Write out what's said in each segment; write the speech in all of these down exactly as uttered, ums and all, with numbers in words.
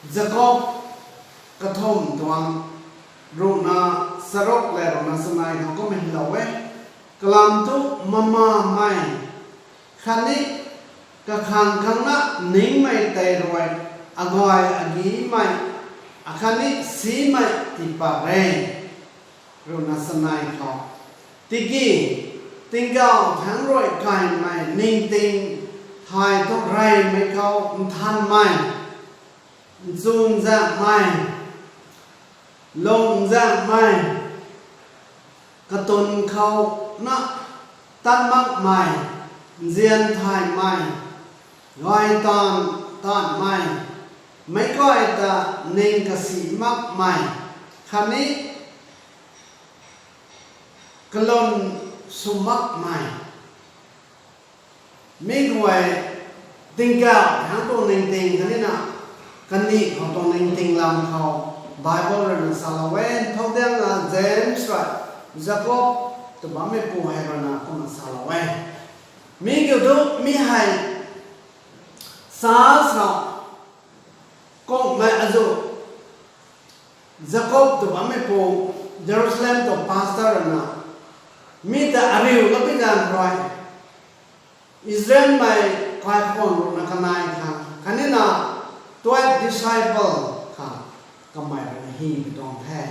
Jakob kathumh tuang ruhna charuk le ruhna chanei khou kumna hylou e. Kalam thu mamamei khatni kakhang khangna ningmei tei rui agay agimei akhatni simei tiipat re. Ruhna chanei khou tiki tingkauh thangc rui kaymei ningting thay thu reymei khou nthanmei, nchunzaenghmei, lungzaenghmei, katun khou na tat makmei, nzian thaymei, gay taanv taanmei, meic guay ta ning kasi makmei khatni kalum sw makmei, mi guay tingkauh thangc tuang ningting khatni na kandih khou tuang ningting lam khou Bible ruina salou e. Thau diangna James rui Jakob tw bammeipu hei ruina kumna salou e. Mi kiu thu mi hei sa sa kungmei azu Jakob tw bammeipu, Jerusalem tuang pastor ruina mi ta ariu lapui ganv rui Israelmei kaikhwang ruhna kanei khang khatni na twelve disciple khang kamei ruina hymei tuang the.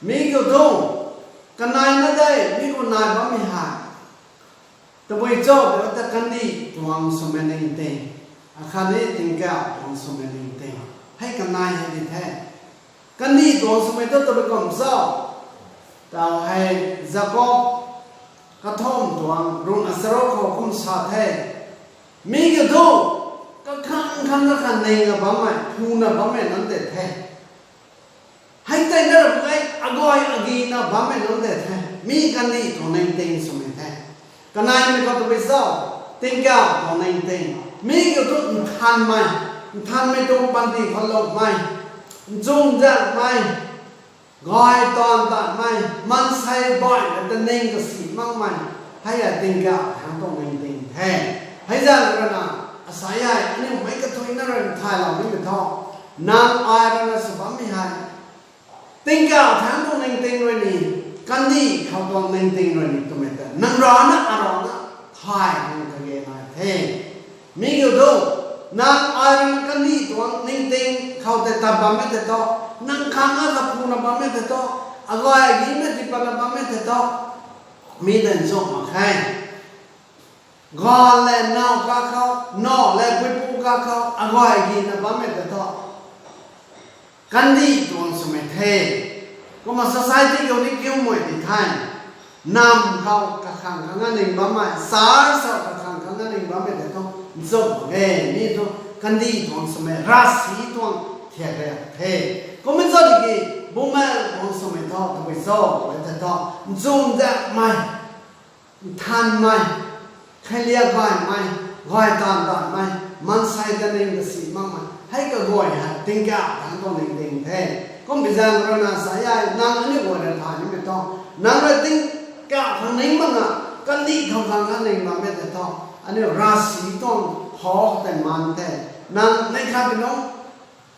Mi kiu thu kaneina de, mi khou nai bammei hei tabui cho ta kandih tuang swmei ningting akhatni tingkauh tuang swmei ningting hei kanei hei di the. Kandih tuang swmei thu tabui kum cho? Tau hei Jakob kathumh tuang ruhna charuk khou kum sa the. Mi kiu thu kakhang khang kakhan ningna bammei, phuna bammei nunc tei the. Hei tei na ra pui agay agina bammei nunc tei the. Mi kandih tuang ningting swmei the. Kaneimei khou tabui cho? Tingkauh tuang ningting. Mi kiu thu nthanmei, nthanmei tuang panty khou lungmei, nchunzaenghmei, gay taanv taanmei, maansei baihmei ta ning kasi makmei, hei hei tingkauh thangc tuang ningting the. Hei zaeng ruina asei hei aniu meic kathuicna rui nthaylou nimei thu, nang ai ruina sw bammei hei tingkauh thangc tuang ningting rui ni, kandih khou tuang ningting rui ni twmei ta nang rana arana thay khang kage nai the. Mi kiu thu nang ai ruina kandih tuang ningting khou tei tat bammei tei thu, nang khang a kha phuna bammei tei thu, agay agimei tiipatna bammei tei thu, mi tei nchumh mak khe. Gan le now kakhou, now le puipu kakhou agay agina bammei tei thu kandih tuang swmei the. Kumna society khou ni kiumei di the. Nam khou kakhang khang a ning bammei, church khou kakhang khang a ning bammei tei thu nchumh mak e. Mi thu kandih tuang swmei, ravsic tuang thiak riak the. Kummei cho tiki bumaengh tuang swmei thu tabui cho e tei thu, nchunzaenghmei, nthanmei, kheiliak gaymei, gay taanv taanmei, maansei ta ning kasi makmei, hei kaguay hei tingkauh thangc tuang ningting the. Kumbei zaeng ruina sa e, nang aniu guay rui thay nimei thu, nang rui tingkauh khang ning makna kandih khou khang a ning bammei tei thu, aniu ravsic tuang pho tei maan the. Nang neih khat pi nung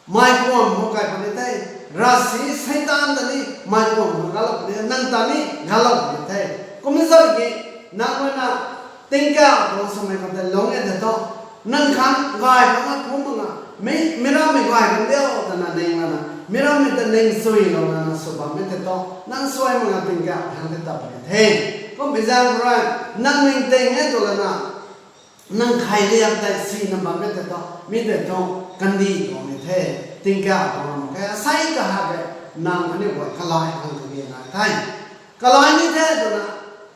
meic kuam khou kai puni the, ravsic Seitaan ta ni meic kuam khou galou puni, nang ta ni galou puni the. Kummei cho tiki nang ruina tingkauh tuang swmei khou tei lung e tei thu, nang khang gay khang a phum makna, mi, mirammei gay khang diu twna ning lana, mirammei ta ning suilou lana sw bammei tei thu, nang suai makna tingkauh thangc tei tat puni the. Kumbei zaeng rui nang ningting e tw lana, nang kheiliak tei sina bammei tei thu, mi tei thu kandih tuang ni the, tingkauh tuang ram khe. Asei kahak e, nang aniu guay kalai khang kage nai the. Kalai ni the twna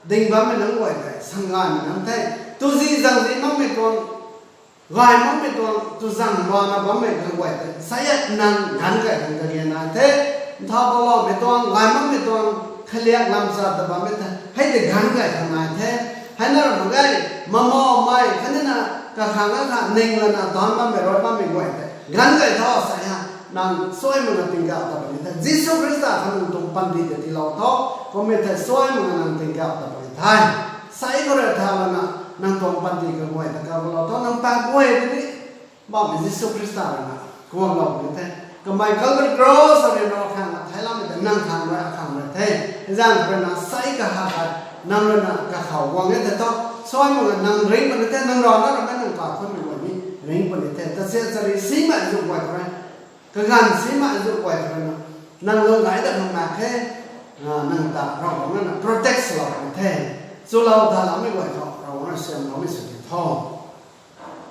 ding bammei nunc guay tei sanggaymei nunc the. Tuzi zangzi makmei tuang, gay makmei tuang, tuzang bana bammei nunc guay tei sa e, nang ganv kai khang kage nai the. Nthau paloumei tuang, gay makmei tuang, kheiliak lamcha ta bammei tei hei tei ganv kai khang nai the. Hei na ra mak ge, mamamei khatni na kakhang a kha ning lana taanv bammei, rui bammei guay tei ganv kai tho sa e, nang suai makna tingkauh tat puni the. Jisu Khrista khang nang tuang panty tei tiilou tho. Kummei thei suai makna nang tingkauh tat puni the. Asei khou rui tha lana nang tuang panty kaguay ta kaulou tho, nang ta guay tei ni bammei Jisu Khrista ruina guanglou puni the. Kamei Calvary Cross rui na akhang na theiloumei ta nang khang rui akhang rui the. Hei zaeng khou rui na sei kahak khat nang rui na kakhou guang e the thu, suai mak nang ring puni the, nang rana ramei nang kakhunmei guay ni ring puni the. Tasia chari simei zu guay khou rui, kaganv simei zu guay khou rui na, nang lung gay dat nang mak khe, nang ta Ravguangc na protect swlou puni the. Chulou taloumei guay khou Ravguangc na siamloumei sw di tho.